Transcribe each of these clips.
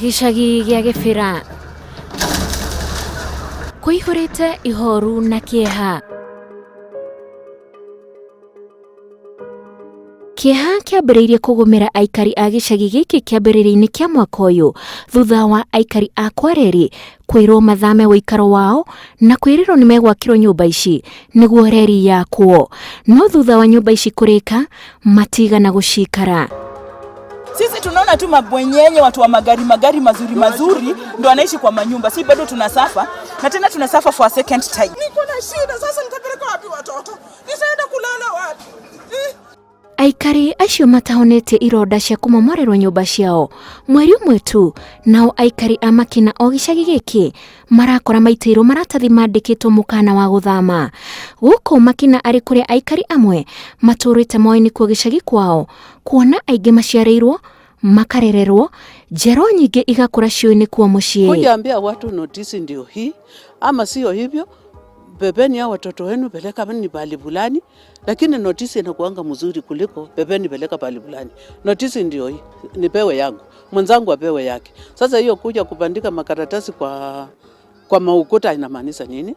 Gĩcagi gĩa Gĩbĩra kũihũrĩte ihoru na kĩeha. Kĩeha kĩambĩrĩirie kũgũmĩra aikari a gĩcagi gĩkĩ kĩambĩrĩria-inĩ kĩa mwaka ũyũ thutha wa aikari a Kwareri kwĩrwo mathame ũikaro wao na kwĩrĩrwo nĩ megwakĩrwo nyũmba ici nĩguo reri yakwo, no thutha wa nyũmba ici kũrĩka matigana gũcikara. Sisi tunaona tu mabwenyenye, watu wa magari magari mazuri mazuri ndo wanaishi kwa manyumba, si bado tunasafa na tena tunasafa for a second time. Niko na shida sasa, nitapeleka wapi watoto? Nitaenda kulala wapi? Eh? Aikari acio matahonete ironda cia kũmomorerwo nyũmba ciao mweri ũmwe tu, nao aikari a Makina o gĩcagi gĩkĩ marakora maitĩirwo maratathi mandĩkĩtwo mũkana wa gũthama. Gũkũ Makina arĩ kũrĩa aikari amwe matũrĩte moĩ nĩkuo gĩcagi kwao, kuona aingĩ maciarĩirwo makarererwo njerwo nyingĩ igakũra ciũĩ nĩkuo mũciĩ. Kuja ambia watu notisi ndio hii ama sio hivyo, bebeni hao watoto wenu peleka ni pahali fulani, lakini notisi inakuanga mzuri kuliko bebeni peleka pahali fulani. Notisi ndio hii, nipewe yangu, mwenzangu apewe yake. Sasa hiyo kuja kubandika makaratasi kwa maukuta inamaanisha nini?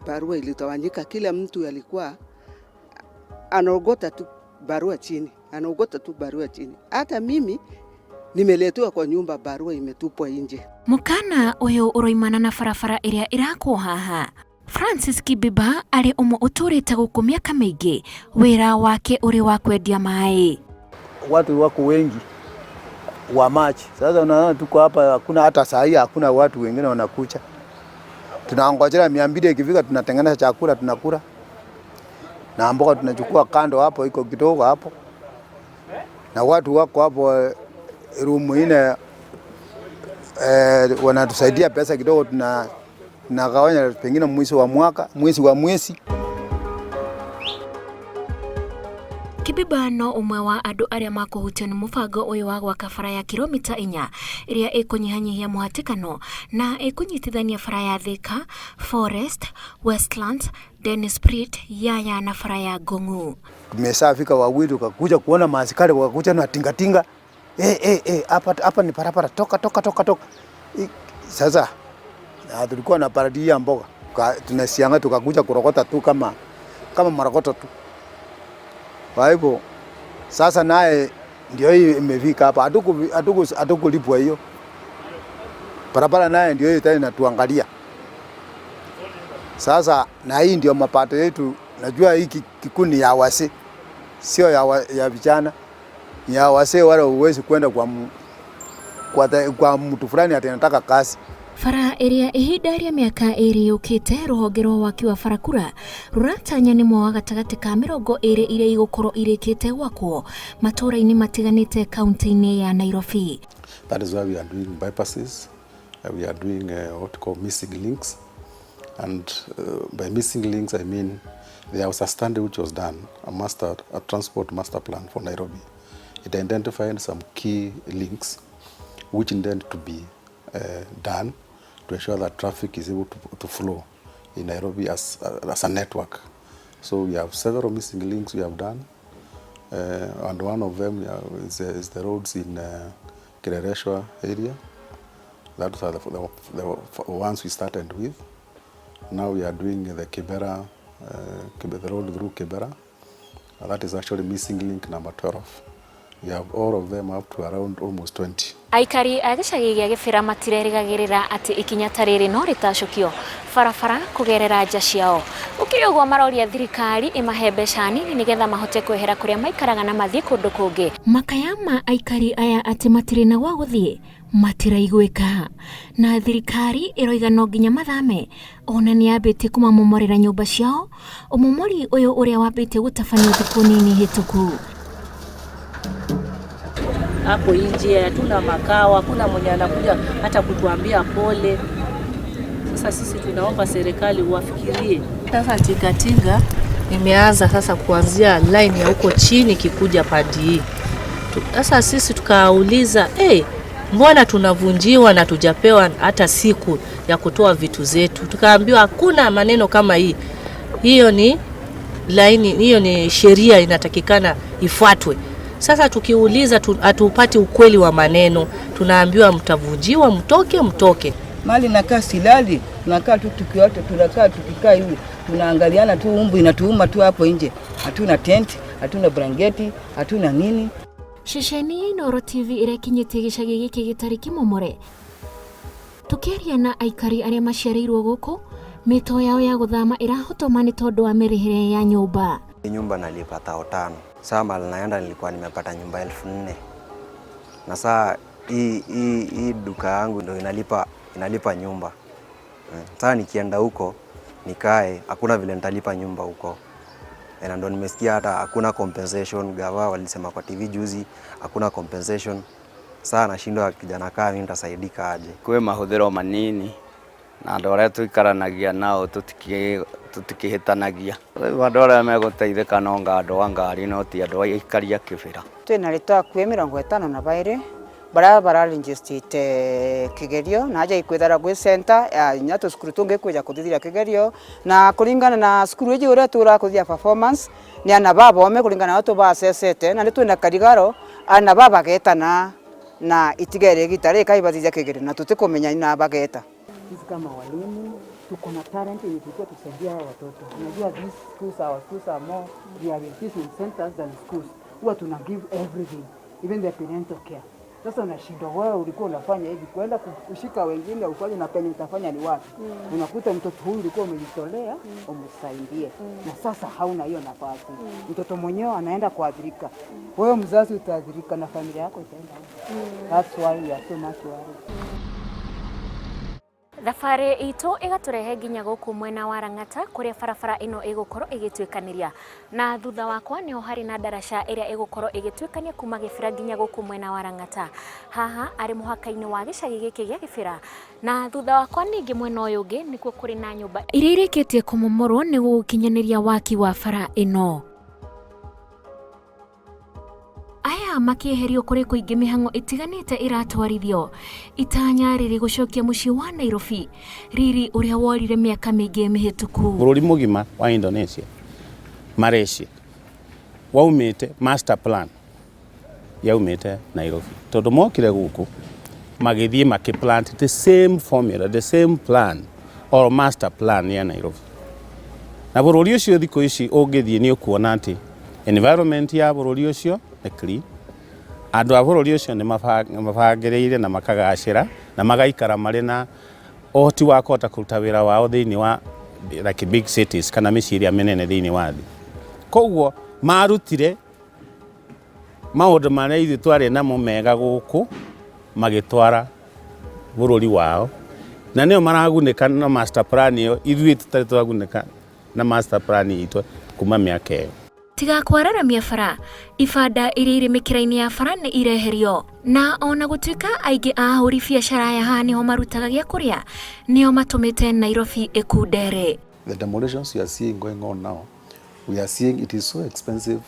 Barua ilitawanyika, kila mtu alikuwa anaogota tu barua chini, anaogota tu barua chini. Hata mimi nimeletewa kwa nyumba barua imetupwa nje. Mũkana ũyũ ũroimana na barabara ĩrĩa ĩrakwo haha. Francis Kibiba arĩ ũmwe ũtũrĩte gũkũ mĩaka mĩingĩ, wĩra wake ũrĩ wa kwendia maĩ. Watu wako wengi wa machi. Sasa unaona tuko hapa, hakuna hata saa hii hakuna watu wengine wanakucha. Tunangojea 200 ikifika, tunatengeneza chakula tunakula, na mboga tunachukua kando hapo, iko kidogo hapo, na watu wako hapo room ine wanatusaidia pesa kidogo, tunagawanya pengine mwezi wa mwaka, mwezi wa mwezi. Kibiba no ũmwe wa andũ arĩa makũhutio nĩ mũbango ũyũ wa gwaka bara ya kilomita 4 ĩrĩa ĩkũnyihanyihia mũhatĩkano na ĩkũnyitithania bara ya Thika, Forest, Westlands, Dennis Pritt, Yaya na bara ya Ngong'u. Tumeshafika wawili tukakuja kuona maaskari wakakuja na tingatinga. Hapa hapa ni barabara, toka toka toka toka. Sasa na tulikuwa na paradi ya mboga. Tunasianga tukakuja kurokota tu kama marokoto tu. Kwa hivyo sasa naye ndio hii imefika hapa, hatukulipwa hiyo barabara, naye ndio hiyo tena inatuangalia sasa, na hii ndio mapato yetu. Najua hii kikundi ya wazee, sio ya vijana, ni ya wazee wale huwezi kwenda kwa mtu fulani ati anataka kazi. Bara ĩrĩa ihinda rĩa mĩaka 2 yũkĩte rũhonge rwa waki wa barakura rũratanya nĩ mwa gatagatĩ ka 20 iria igũkorwo irĩkĩte gwakwo matũũra-inĩ matiganĩte kaunti-inĩ ya Nairobi. That is why we are doing bypasses, we are doing what we call missing links, and by missing links I mean there was a study which was done, a transport master plan for Nairobi. It identified some key links which intend to be done to ensure that traffic is able to flow in Nairobi as a network. So we have several missing links we have done, and one of them is the roads in Kileleshwa area. That are the ones we started with. Now we are doing the Kibera, the road through Kibera. That is actually missing link number 12. We have all of them up to around almost 20. Aikari a gĩcagi gĩa Gĩbĩra matirerĩgagĩrĩra atĩ ikinya ta rĩrĩ no rĩtacũkio barabara kũgerera nja ciao. Gũkĩrĩ ũguo maroria thirikari ĩmahe mbeca nini nĩgetha mahote kwehera kũrĩa maikaraga na mathiĩ kũndũ kũngĩ. Makaya ma aikari aya atĩ matirĩ na gwa gũthiĩ matiraiguĩka, na thirikari ĩroiga no nginya mathame ona nĩ yambĩtie kũmamomorera nyũmba ciao, ũmomori ũyũ ũrĩa wambĩtie gũtabanio thikũ nini hĩtũku. Hapo nje hatuna makao, hakuna mwenye anakuja hata kutuambia pole. Sasa sisi tunaomba serikali wafikirie. Sasa tingatinga imeanza sasa kuanzia line ya huko chini kikuja padi hii. Sasa sisi tukauliza, hey, mbona tunavunjiwa na tujapewa hata siku ya kutoa vitu zetu? Tukaambiwa hakuna maneno kama hii. Hiyo ni laini, hiyo ni sheria inatakikana ifuatwe. Sasa tukiuliza hatupati ukweli wa maneno, tunaambiwa mtavunjiwa, mtoke, mtoke. Mali nakaa silali, tunakaa tu tukiota, tunakaa tukikaa hivi, tunaangaliana tu, umbu inatuuma tu hapo nje. Hatuna tent, hatuna blanketi, hatuna nini. Ceceni ya Inooro TV ĩrekinyĩtie gĩcagi gĩkĩ gĩtarĩ kĩmomore. Tũkĩaria na aikari arĩa maciarĩirwo gũkũ, mĩto yao ya gũthama ĩrahotoma nĩ tondũ wa mĩrĩhĩre ya nyũmba. Nyumba nalipa 5,000. Saa mahali naenda nilikuwa nimepata nyumba 4,000. Na saa hii duka yangu ndio inalipa nyumba. Saa nikienda huko nikae, hakuna vile nitalipa nyumba huko. Na ndio nimesikia hata hakuna compensation, gava walisema kwa TV juzi hakuna compensation. Saa nashindwa kijana kaa mimi nitasaidika aje. Kwĩ mahũthĩro manini na andũ arĩa tũikaranagia nao tũtikĩhĩtanagia. Rĩu andũ arĩa megũteithĩka no nga andũ a ngari no ti andũ aikari a Kĩbĩra. Twĩna rĩtwa hakuhĩ 52 baria bararigistite kigerio na aja ikwithara gwi center ya inya tucukuru tungi kwija kuthithiria kigerio na kuringana na cukuru iji uria turakuthia performance ni ana babome kuringana na tubacecete na ni twina karigaro ana babagetana na itigere gitare kaibathithia kigerio na tutikumenya ina bageta. Sisi kama walimu tuko na talent yenye tulikuwa tusaidia hawa watoto. Unajua these schools, our schools are more rehabilitation centers than schools. Huwa tuna give everything, even the parental care. Sasa unashindwa wewe ulikuwa unafanya hivi kwenda kushika wengine ufanye na penye utafanya ni wapi? Unakuta mtoto huyu ulikuwa umejitolea umsaidie, na sasa hauna hiyo nafasi. Mtoto mwenyewe anaenda kuadhirika. Wewe mzazi utaathirika na familia yako itaenda. That's why we are so much worried. Thabarĩ itũ ĩgatũrehe nginya gũkũ mwena wa Lang'ata kũrĩa barabara ĩno ĩgũkorwo ĩgĩtuĩkanĩria, na thutha wakwa nĩho harĩ na ndaraca ĩrĩa ĩgũkorwo ĩgĩtuĩkania kuma Gĩbĩra nginya gũkũ mwena wa Lang'ata. Haha arĩ mũhaka-inĩ wa gĩcagi gĩkĩ gĩa Gĩbĩra, na thutha wakwa ningĩ mwena ũyũ ũngĩ nĩkuo kũrĩ na nyũmba iria irĩkĩtie kũmomorwo nĩguo gũkinyanĩria waki wa bara ĩno. Aya makĩeherio kũrĩ kũingĩ mĩhang'o ĩtiganĩte ĩratwarithio, itanya rĩrĩ gũcokia mũciĩ wa Nairobi riri ũrĩa worire mĩaka mĩingĩ mĩhĩtũku. Bũrũri mũgima wa Indonesia, Malaysia waumĩte master plan yaumĩte Nairobi, tondũ mokire gũkũ magĩthiĩ makĩplant the same formula, the same plan or master plan ya Nairobi. Na bũrũri ũcio thikũ ici ũngĩthiĩ nĩ ũkuona atĩ environment ya bũrũri ũcio nĩ clean. Andũ a bũrũri ũcio nĩ mabangĩrĩire na makagacĩra na magaikara marĩ na ũhoti wa kũhota kũruta wĩra wao thĩinĩ wa like big cities kana mĩciĩ ĩrĩa mĩnene thĩinĩ wa thĩ. Koguo marutire maũndũ marĩa ithuĩ twarĩ namo mega gũkũ magĩtwara bũrũri wao, na nĩo maragunĩka na master plan ĩyo, ithuĩ tũtarĩ twagunĩka na master plan itũ kuma mĩaka ĩyo. Tiga kwararamia bara, ibanda iria irĩ mĩkĩra-inĩ ya bara nĩ ireherio, na ona gũtuĩka aingĩ a ahũri biacara aya haha nĩho marutaga gĩa kũrĩa, nĩo matũmĩte Nairobi ĩkundere. The demolitions you are seeing going on now, we are seeing it is so expensive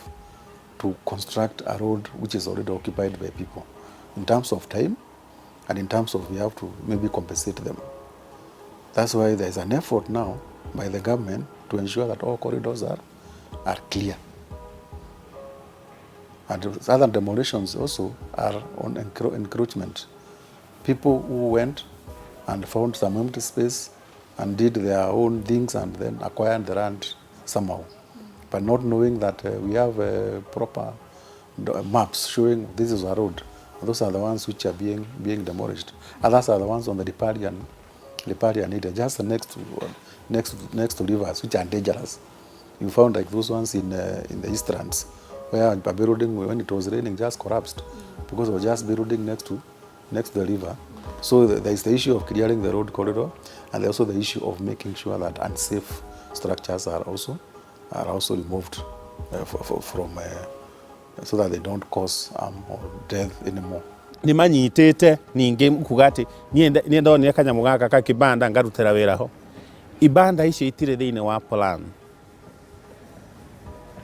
to construct a road which is already occupied by people in terms of time and in terms of we have to maybe compensate them. That's why there is an effort now by the government to ensure that all corridors are clear. And other demolitions also are on encroachment. People who went and found some empty space and did their own things and then acquired the land somehow, but not knowing that we have proper maps showing this is a road. Those are the ones which are being demolished. Others are the ones on the riparian area, just next to rivers, which are dangerous. You found like those ones in the Eastlands, where a building, when it was raining, just collapsed because it was just building next to the river. So there is the issue of clearing the road corridor, and also the issue of making sure that unsafe structures are also removed from so that they don't cause harm or death anymore. Nĩ manyitĩte ningĩ kuga atĩ niĩ ndonire kanyamũ gaka ka kĩbanda ngarutĩra wĩra ho. Ibanda icio itirĩ thĩinĩ wa plan.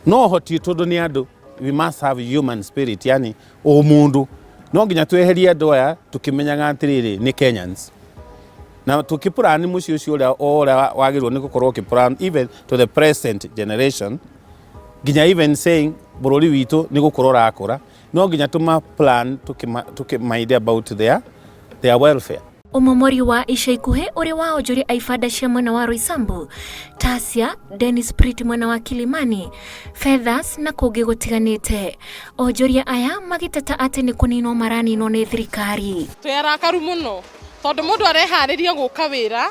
No hoti tondũ nĩ andũ, we must have human spirit, yani ũmũndũ. No nginya tweherie andũ aya tũkĩmenyaga atĩrĩrĩ nĩ Kenyans. Na tũkĩplan mũciĩ ũcio ũrĩa ũrĩa wagĩrĩirwo nĩ gũkorwo ũkĩplan even to the present generation, nginya even saying bũrũri witũ nĩ gũkũra ũrakũra, No nginya tũma plan tũkĩmainde about their welfare. Ũmomori wa ica ikuhĩ ũrĩ wa onjoria a ibanda cia mwena wa Roysambu, Tasia, Dennis Pritt mwena wa Kilimani, Feathers na kũngĩ gũtiganĩte. Onjoria aya magĩteta atĩ nĩ kũninwo maraninwo nĩ thirikari. Twĩ arakaru mũno tondũ mũndũ areharĩria gũka wĩra,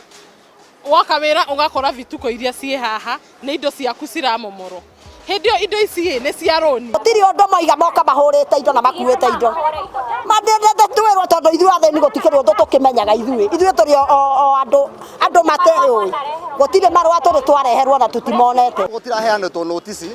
woka wĩra ũgakora vituko iria ciĩ haha nĩ indo ciaku ciramomorwo. Hĩndĩ ĩyo indo ici ĩ nĩ cia rũni. Gũtirĩ ũndũ maiga moka mahũrĩte indo na makuĩte indo. Mandendete twĩrwo tondũ ithuĩ athĩni gũtikĩrĩ ũndũ tũkĩmenyaga ithuĩ. Ithuĩ tũrĩ o andũ mateũĩ. Gũtirĩ marũa tũrĩ twareherwo na tũtimonete. Gũtiraheanĩtwo notice,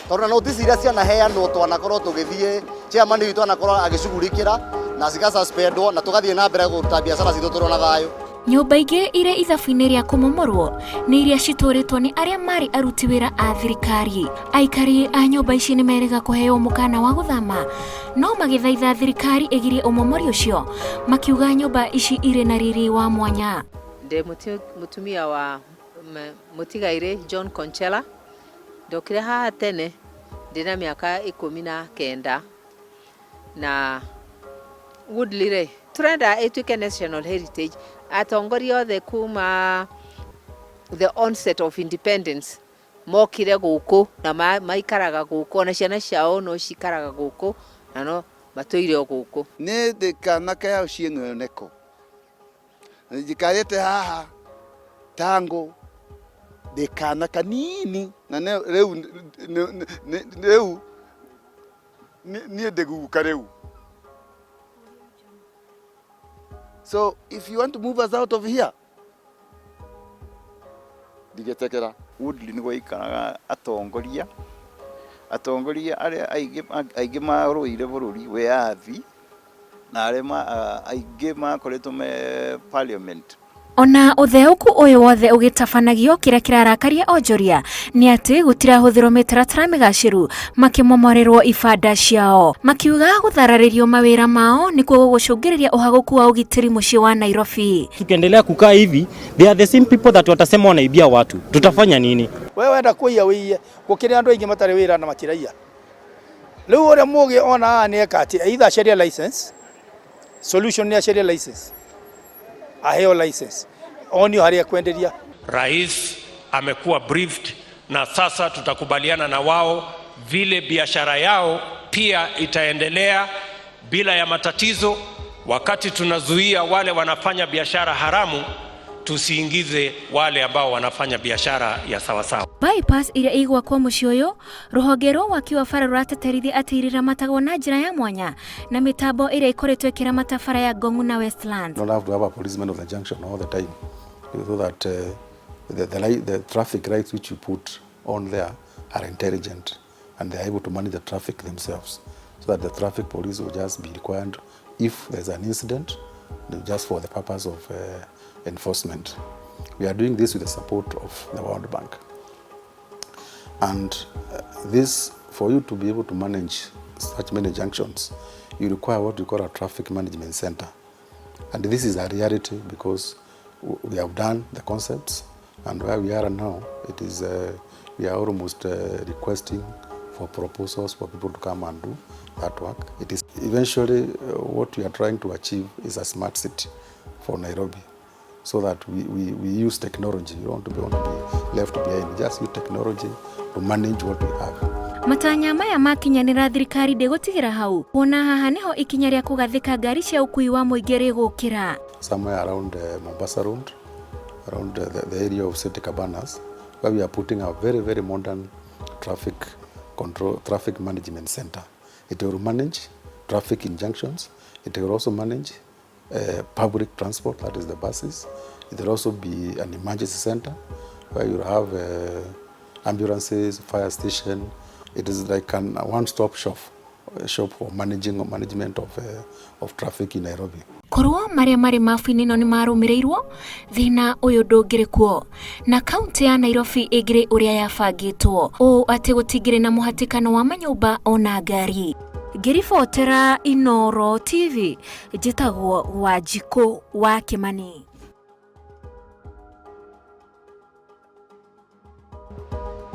tondũ na notice iria cianaheanwo twanakorwo tũgĩthiĩ, chairman witũ anakorwo agĩcugurikĩra na cigasuspendwo na tũgathiĩ na mbere kũruta biacara citũ tũrĩ na thayũ. Nyũmba ingĩ irĩ ithabu-inĩ rĩa kũmomorwo nĩ iria citũrĩtwo nĩ arĩa marĩ aruti wĩra a thirikari. Aikari a nyũmba ici nĩ merĩga kũheo mũkana wa gũthama, no magĩthaitha thirikari ĩgirie ũmomori ũcio, makiuga nyũmba ici irĩ na riri wa mwanya. Ndĩ mũtumia wa mũtigairĩ John Conchela. Ndokire haha tene ndĩna mĩaka 19 na Woodley rĩ turenda ĩtuĩke national heritage. Atongoria othe kuma the onset of independence mokire gũkũ na maikaraga gũkũ, ona ciana ciao no cikaraga gũkũ na no matũire o gũkũ. Nĩ ndĩ kana ke ciĩng'oneko njikarĩte haha tango ndĩ kana kanini na rĩu rĩu niĩ ndĩguka rĩu. So if you want to move us out of here, ndigetekera. Woodley nĩ gwaikaraga atongoria, atongoria arĩa aingĩ marũĩire bũrũri wĩyathi na arĩa aingĩ makoretwo me parliament. Ona ũtheũku ũyũ wothe ũgĩtabanagio, kĩrĩa kĩrarakaria onjoria nĩ atĩ gũtirahũthĩrwo mĩtaratara mĩgacĩru makĩmomorerwo ibanda ciao, makiuga gũthararĩrio mawĩra mao nĩkuo gũgũcũngĩrĩria ũhagũku wa ũgitĩri mũciĩ wa Nairobi. Tukiendelea kukaa hivi, they are the same people that watasema wanaibia watu. Tutafanya nini? Wewe wenda kũiya wĩiye, gũkĩrĩ andũ aingĩ matarĩ wĩra na matiraiya. Rĩu ũrĩa mũgĩ ona haha nĩ eka atĩ either acarie license, solution nĩ acarie license, aheo license, onio harĩa kwenderia. Rais amekuwa briefed na sasa tutakubaliana na wao vile biashara yao pia itaendelea bila ya matatizo. Wakati tunazuia wale wanafanya biashara haramu, tusiingize wale ambao wanafanya biashara ya sawasawa. Bypass iria igwakwo mũciĩ ũyũ, rũhonge rwa waki wa bara rũrateterithia atĩ irĩramatagwo na njĩra ya mwanya na mĩtambo ĩrĩa ĩkoretwo ĩkĩramata bara ya Ngong na Westlands. Don't have to have a policeman of the junction all the time, so that the traffic lights which you put on there are intelligent and they are able to manage the traffic themselves, so that the traffic police will just be required if there's an incident, just for the purpose of enforcement. We are doing this with the support of the World Bank. And this, for you to be able to manage such many junctions, you require what we call a traffic management center. And this is a reality because we have done the concepts, and where we are now, we are almost requesting for proposals for people to come and do that work. It is eventually what we are trying to achieve is a smart city for Nairobi, so that we use technology. You don't want to be left behind. Just use technology to manage what we have. Matanya maya makinyanĩra, thirikari ndĩgũtigĩra hau, kuona haha nĩho ikinya rĩa kũgathĩka ngari cia ũkui wa mũingĩ rĩgũkĩra. Somewhere around Mombasa Road, around the area of City Cabanas, where we are putting a very, very modern traffic control, traffic management center. It will manage traffic in junctions. It will also manage public transport, that is the buses. It will also be an emergency center where you have ambulances, fire station. It is like a one-stop shop for managing or management of traffic in Nairobi. Korwo marĩa marĩ mabu-inĩ ĩno nĩ marũmĩrĩirwo, thĩna ũyũ ndũngĩrĩ kuo na kaunti ya Nairobi ĩngĩrĩ ũrĩa yabangĩtwo ũũ atĩ gũtingĩrĩ na mũhatĩkano wa manyũmba ona ngari. Ngĩribotera Inooro TV, njĩtagwo Wanjikũ wa Kĩmani.